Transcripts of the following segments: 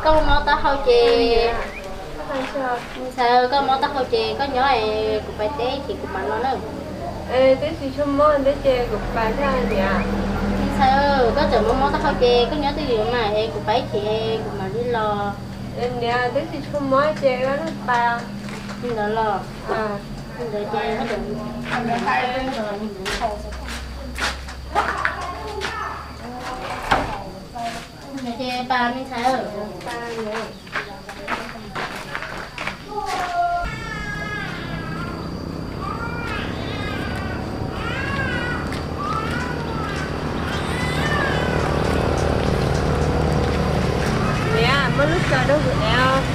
Koj mob taub hau ces, ntxhais, koj mob taub hau ces koj nyob es kuv pais teb ces kuv mam los na. Twb tsis tshua mob thiab ces kuv pais thiab niam. Ntxhais, koj tseem mob mob taub hau ces koj nyob twj ywm mas es kuv pais ib chim kuv mam li los. Niam, twb tsis tshua mob ces koj pais. Li ntawd los. Li ntawd ces, li ntawd ces pais me ntxhais. Niam, muab lub kaus rau kuv ev os.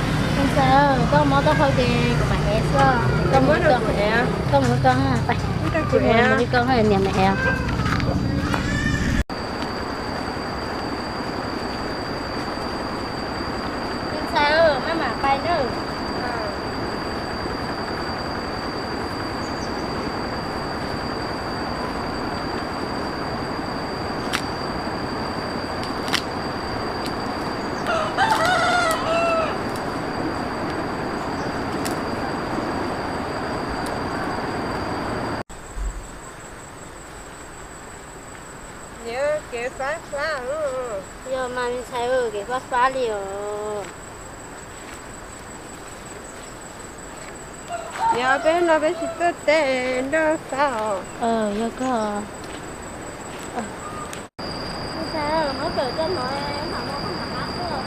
Ntxhais, koj mob taub hau ces kuv mam ev xwb. Koj mus rau kuv ev, koj mus rau kuv ev, niam mam ev. Ntxhais, maj mam pais nawb. Niam, kev fab fab. Yog mas me ntxhais, kev fab fab li os. Yog peb no peb tsis tuaj teb nroj fab os. Yog koj. Me ntxhais, muab kawm rau no, mam mus koj mam qab tuaj.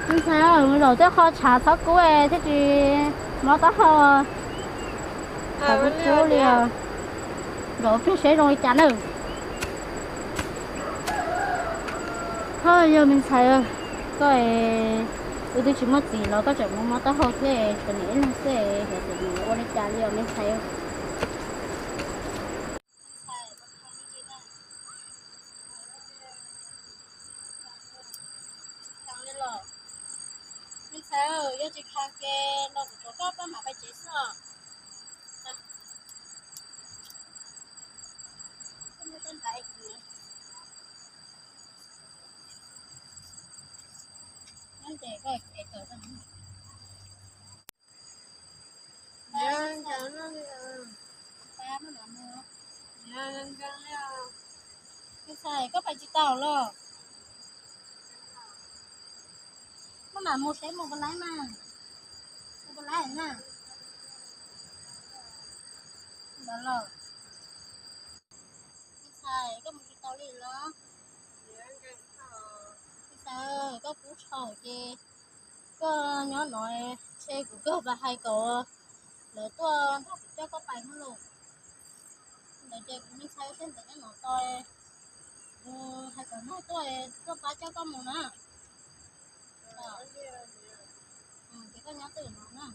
Me ntxhais, zaum tej qho tshav txhob kub thiab tsis mob taub hau. Tshav kub kub li os. Zaum pheej seb zoo li cas nawb. Ho yog me ntxhais, koj, wb twb tsis muaj txiv los koj tseem mob mob taub hau thiab, tshuav niam ib leeg xwb, xyov tias nws ua li cas li os me ntxhais. Me ntxhais, yog tsis khang ces los kuv coj koj pab mam pais tsev xwb os. Me ntxhais, koj pais tsis tau los? Maj mam mus seb mus puas laib mas. Mus puas laib na. Ntawd los. Me ntxhais, koj mus tsis tau li los? Me ntxhais, koj kub tshauv ces koj nyob no, ntshe kuv kawg pais hais kom lawv tuaj nrog kuv coj koj pais no los. Ntawd ces kuv me ntxhais seb ntawm nyob no tau, kuv hais kom Noog tuaj, tuaj pab coj koj mus na. Ces koj nyob twj ywm no na.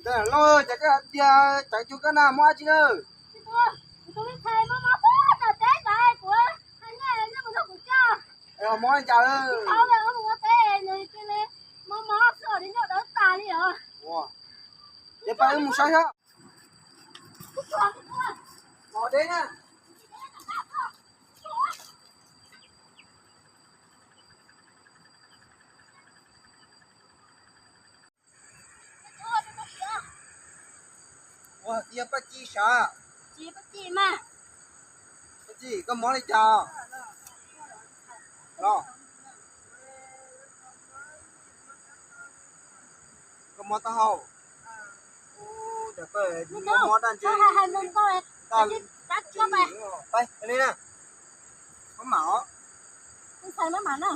Ntawm no cas koj hais tias cov cug koj na muaj dab tsi na? Kuv tus me ntxhais mob mob tuaj tom teb ntawd, kuv hais nej, nej mus nrog kuv coj. Mob li cas? Tsis tau, mus ua teb nws cia li mob mob xwb, nws nyob dawb tas li os. Ces pab wb mus saib saib. Ua tias Paj Ci sav. Paj Ci, koj mob li cas? Los, koj mob taub hau. Ua cas koj mob dab tsi? Pab li na. Koj mam os. Thaij maj mam na.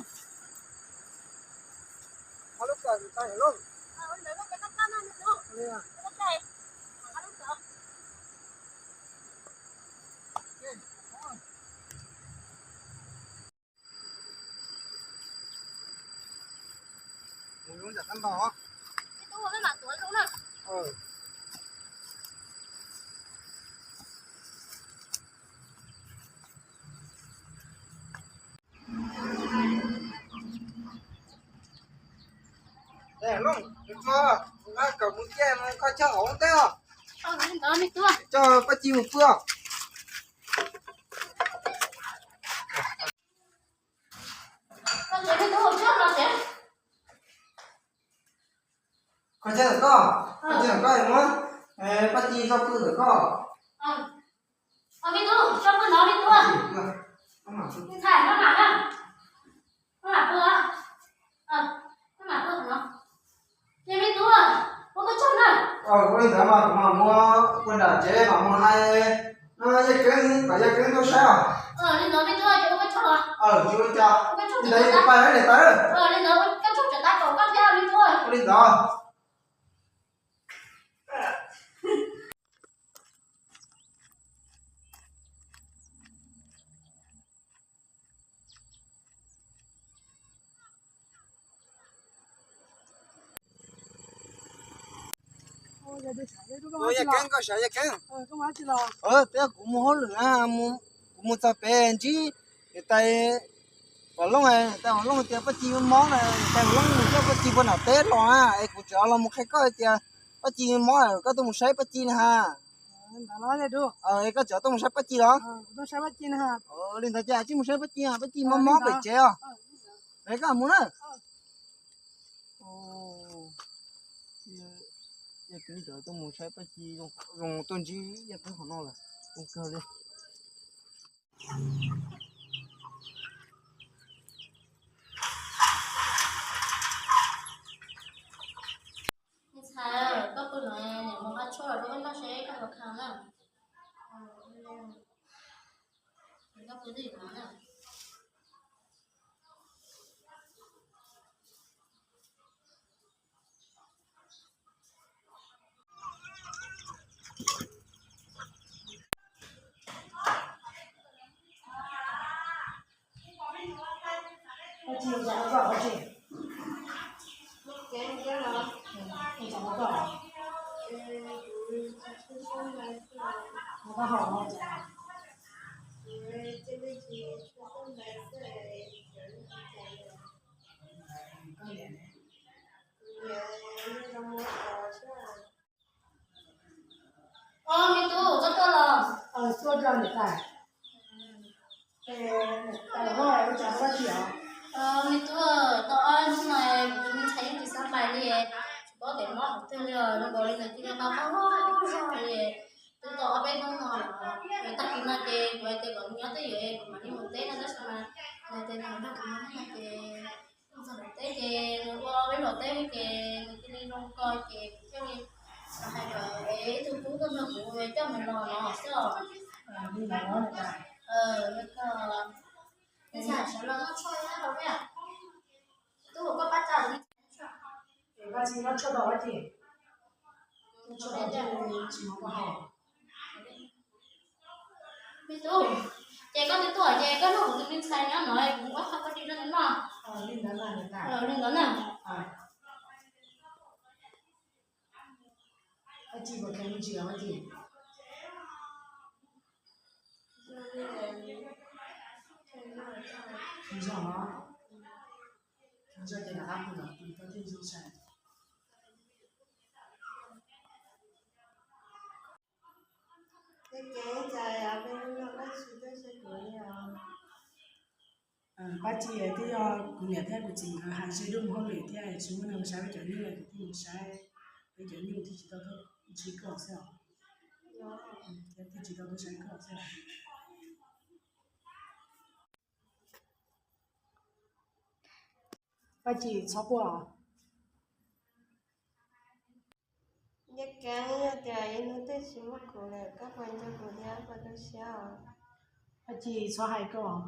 Looj, koj mus ciaj koj coj hauv teb os. Coj Paj Ci mus pw os. Koj coj ntawm koj, koj coj ntawm koj muab Paj Ci tso pw ntawm koj. Me tub, tso pw no me tub. Ntxhais, maj mam na. Maj mam pw. Maj mam pw no. Ces me tub, ua koj tsaug na. Ua li ntawd mas kuv mam mus ua nram tsev mam mus hais no Yaj Keeb kom Yaj Keeb tuaj saib os. Li ntawd me tub, ces ua koj tsaug. Tsis ua cas. Li ntawd kuv pais niam tais. Li ntawd koj tsaug tseem tab kaum koj thiab me tub. Ua li ntawd. Yaj Keeb, koj saib Yaj Keeb. Twb yog kuv mus hauj lwm na, kuv mus txog pem ntsib niam tais Vam Looj, niam tais Vam Looj tias Paj Ci mob na, niam tais Vam Looj mus coj Paj Ci puag nram teb los na, es kuv tseem los mus qhia koj tias Paj Ci mob, koj tuaj mus saib Paj Ci na ha. Es koj tseem tuaj mus saib Paj Ci los? Li ntawd ces tsij mus saib Paj Ci, Paj Ci mob mob pem tsev os. Es koj mus na. Yaj Keeb tseem tuaj mus saib Paj Ci, zoo tuaj ntsib Yaj Keeb qhov no lawm, zoo kawg li. Ntxhais, koj pw no, niam mus haj tshuaj rau koj noj seb koj puas khav na. Koj pw twj ywm no na. Os, me tub, koj tuaj los? Tuaj, niam tais. Niam tais, ua cas tuaj tsis os? Me tub, tau ob hnub no kuv tus me ntxhais yeej tsis xav pais li, tsis paub tias mob qhov twg li os, zoo nkaus li nws cia li nqa mob zog li. Twb tau ob peb hnub no lawm, tag kis no ces kuv hais tias kom nws nyob twj ywm kuv mam li mus teb no tab sis mas nws tias nws nrog kuv mus no ces mus txog nram teb ces nws ua peb luam teb ces nws cia li zoo ko ces kuv thiaj li hais kom ib tug tub tuaj nrog kuv coj nws los no xwb os. Li ntawd los, ntxhais sawv los noj tshuaj rau peb. Tub, koj pab tsa, es koj tsis noj tshuaj tau ua cas? Noj tshuaj tau thiaj tsis mob koj hau. Me tub, ces koj twb tuaj ces koj nrog kuv tus me ntxhais nyob no, kuv muab qhov koj ris rau nws noj. Li ntawd na. Koj tsis puas kheev me ntsis los koj tsis? Kheev zog los? Kheev zog ces rov qab pw los pw koj thiaj zoo sai. Pab tsis, twb yog kuv niam thiab kuv txiv nkawd hais ze dub mus hauj lwm thiab tsis muaj neeg saib peb cov nyuj, kuv thiaj mus saib peb cov nyuj thiaj tsis tau tuaj ntsib koj xwb os. Thiab thiaj tsis tau tuaj saib koj xwb os. Pab tsis txhob quaj os. Yaj Keeb, yog tias ib hnub twg tsis muaj kuv lawm koj puas nco kuv thiab puas tu siab os? Pab tsis txhob hais koj os.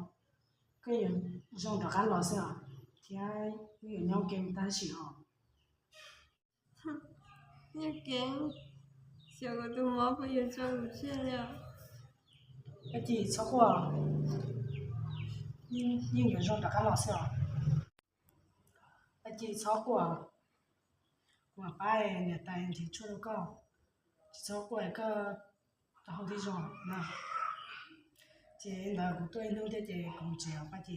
Koj yuav zoo rov qab los xwb os, thiab wb yuav nyob ua ke mus tag sim os. Nyob ua ke, xyov kuv tus mob puas yuav tso kuv tseg li os. Paj Ci, txhob quaj, yeej yuav zoo rov qab los xwb os. Paj Ci, txhob quaj, kuv mam pab niam tais nrhiav tshuaj rau koj. Tsis txhob quaj, koj tau hau thiab zoo na. Ces li ntawd kuv tuaj ib hnub thiab ces kuv mus tsev os Paj Ci.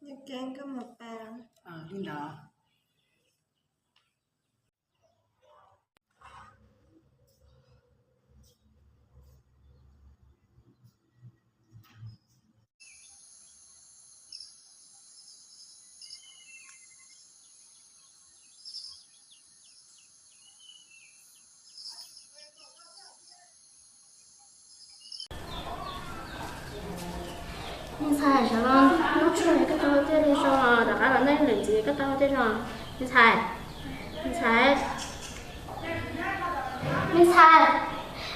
Li ntawd. Me ntxhais, sawv los noj tshuaj, koj tau thiaj li zoo, rov qab los noj lwm ntxiv koj tau thiaj zoo. Me ntxhais, me ntxhais, me ntxhais,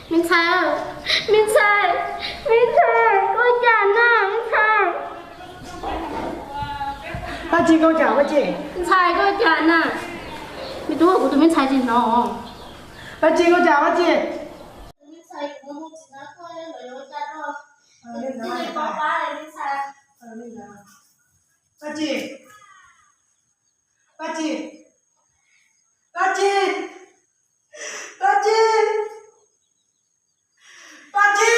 me ntxhais, me ntxhais, me ntxhais, koj ua cas na me ntxhais? Paj Ci, koj ua cas Paj Ci? Me ntxhais, koj ua cas na? Me tub, kuv tus me ntxhais tsis hnov. Paj Ci, koj ua cas Paj Ci? Paj Ci, Paj Ci, Paj Ci, Paj Ci, Paj Ci.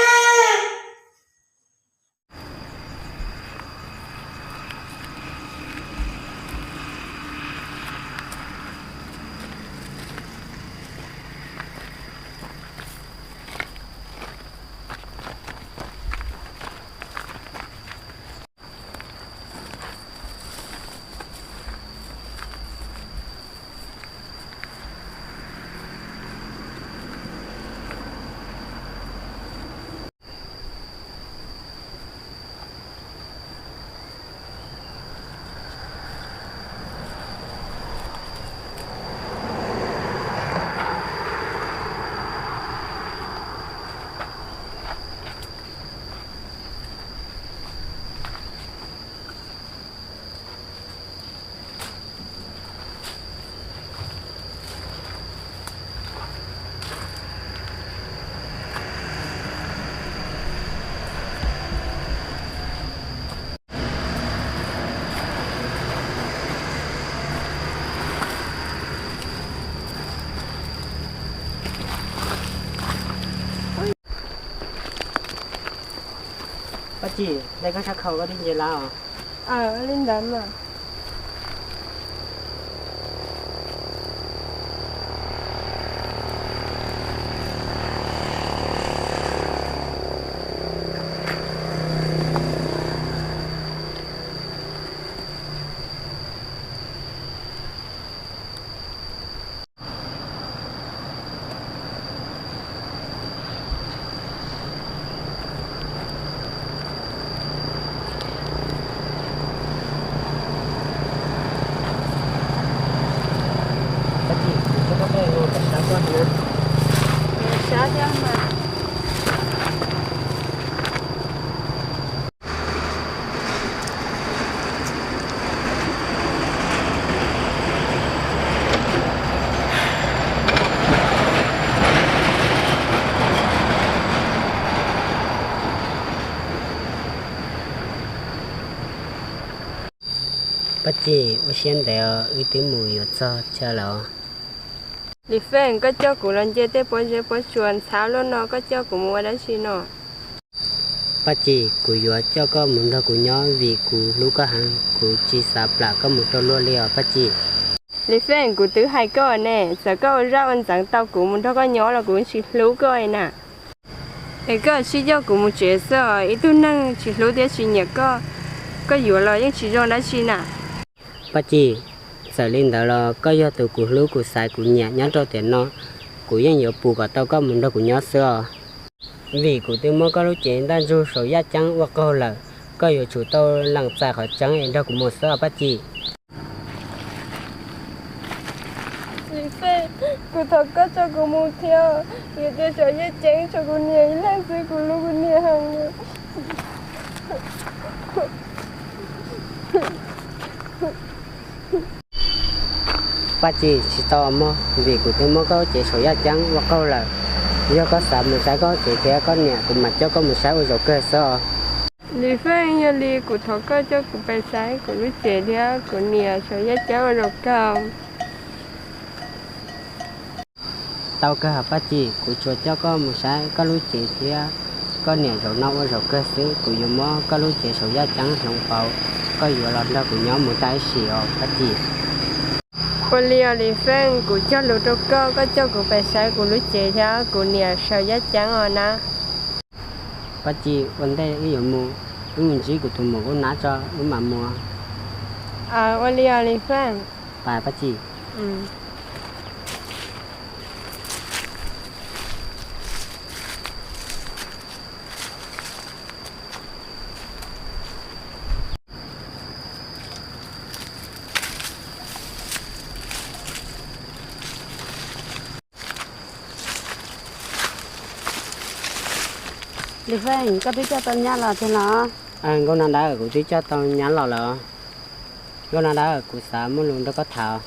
Paj Ci, hle koj sab khau koj dib nce lawm os. Li ntawd mas. Paj Ci, kuv tso koj peb mus kom sab koj na. Sab thiab mas. Paj Ci, ua siab ntev os, wb twb mus yuav txog chaw lawm os. Lis Feej, koj coj kuv los nce tej pob zeb pob tsuas ntxhab luaj no, koj coj kuv mus ua dab tsi no? Paj Ci, kuv yuav coj koj mus nrog kuv nyob vim kuv hlub koj heev, kuv tsis xav plam koj mus rau luag li os Paj Ci. Lis Feej, kuv twb hais koj ne, txawm koj ua zaj ua ntxeev tau kuv mus nrog koj nyob los kuv tsis hlub koj na. Es koj sib coj kuv mus tsev xwb os, ib tug neeg tsis hlub thiab tsis nyiam koj, koj yuav los yeej tsis zoo dab tsi na. Paj Ci, txawm li ntawd los koj yog tus kuv hlub kuv xaiv kuv nyiam nyob rau tiam no, kuv yeej yuav pum kom tau koj mus nrog kuv nyob xwb os. Vim kuv twb muab koj lub cev ntaj ntsug saum yaj ceeb ua qaug lawm, koj yuav tsum tau lees txais qhov tseeb es nrog kuv mus xwb os Paj Ci. Lis Feej, Kuv thov koj tso kuv mus thiab, yog tias Saum Yaj Ceeb tso kuv niam ib leeg xwb kuv hlub kuv niam heev. Paj Ci, tsis tau mog, vim kuv twb muab koj lub cev Saum Yaj Ceeb ua qaug lawm. Yog koj xav mus saib koj lub cev thiab koj niam, kuv mam coj koj mus saib ua zaum kawg xwb os. Lis Feej, yog li kuv thov koj coj kuv pais saib kuv lub cev thiab kuv niam Saum Yaj Ceeb ua zaum kawg. Tau kawg Paj Ci, kuv tsuas coj koj mus saib koj lub cev thiab koj niam zaum no ua zaum kawg xwb, kuv yuav muab koj lub cev Saum Yaj Ceeb hloov pauv, koj yuav los nrog kuv nyob mus tag ib sim os Paj Ci. Ua li os Lis Feej, kuv cog lus rau koj, koj coj kuv pais saib kuv lub cev thiab kuv niam Saum Yaj Ceeb os na. Paj Ci, ua ntej wb yuav mus, wb mus ntsib kuv tus muam Nkauj Nab tso wb mam mus. Ua li os Lis Feej. Paj Ci. Lis Feej, koj twb coj tau nyab los tiag los? Nkauj Nab Dawb, kuv twb coj tau nyab los lawm. Nkauj Nab Dawb, kuv xav muaj lus nrog koj tham.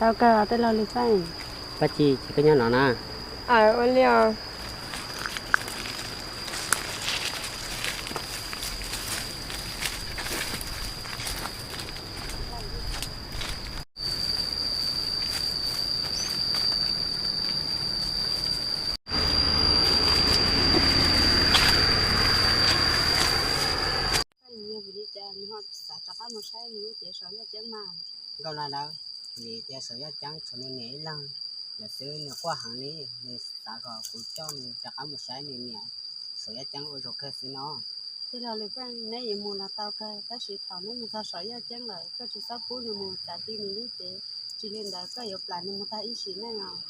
Tau kawg tej laug Lis Feej. Paj Ci, ces koj nyob no na. Ua li os. Yog vim li cas nws ho xav rov qab mus saib nws lub cev Saum Yaj Ceeb mas? Nkauj Nab Dawb, vim tias Saum Yaj Ceeb tshuav nws niam ib leeg lawm xwb, nws quaj heev li, nws xav kom kuv coj nws rov qab mus saib nws niam Saum Yaj Ceeb ua zaum kawg xwb no. Tij laug Lis Feej, neb yuav mus los tau kawg, tab sis thaum neb mus txog Saum Yaj Ceeb lawm, koj tsis txhob pub nws mus txav ti nws lub cev, tsis li ntawd koj yuav plam nws mus tag ib sim neej os.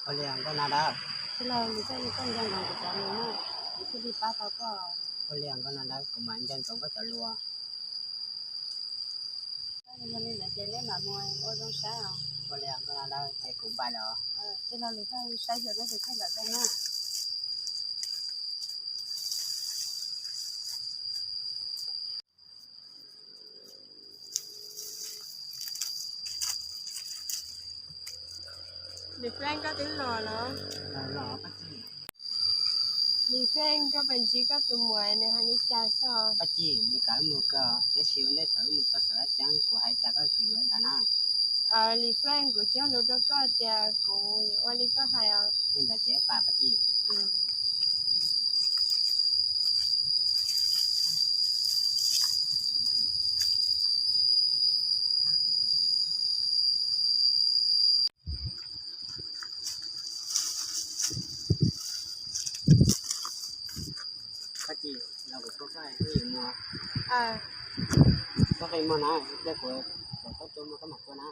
Ua li os Nkauj Nab Dawb. Tij laug Lis Feej, koj nco ntsoov kuv cov lus na, kuv thiaj li pab tau koj. Ua li os Nkauj Nab Dawb, kuv mam nco ntsoov koj cov lus. Yog li ntawd ces neb mam mus ua zoo saib os. Ua li os Nkauj Nab Dawb, ces kuv npaj lawm os. Tij laug Lis Feej, saib xyuas neb tus kheej kom zoo na. Lis Feej, koj twb los los? Lis Feej, koj pais ntsib koj tus muam nws hais li cas xwb? Paj Ci, nws kom wb mus kawg, tab sis ua ntej thaum wb mus txog Saum Yaj Ceeb kuv hais cas koj tsuas yuav ntawd na. Lis Feej, kuv cog lus rau koj tias kuv yuav ua li koj hais os. Li ntawd ces pam Paj Ci. Paj Ci, los kuv tuaj koj yuav mus. Koj qi muag na, pliag kuv tuaj tua muag koj mam tua na.